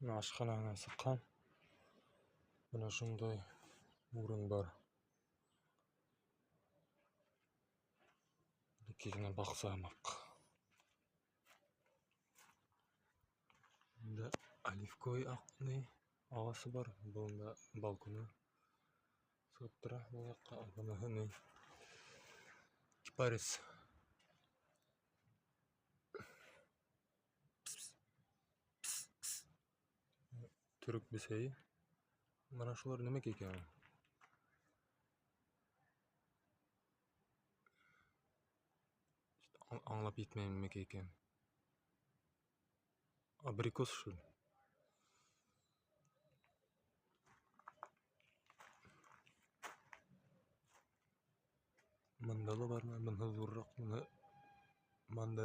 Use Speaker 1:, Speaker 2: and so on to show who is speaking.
Speaker 1: Менә ашханаһына сыҡһаң, бына шундай урын бар. Бәләкәй генә баҡса һымаҡ. Бында оливковый аҡ ни ағасы бар, бында балконы сығып тора был яҡҡа, ә быныһы ни кипарис. Төрөк бесәйе. Мына шулар нимәкәй икән ул? Аңлап етмәйем нимәкәй икән. Абрикос, что ли? Мында ла бар, быныһы ҙурыраҡ, быныһы мандарин.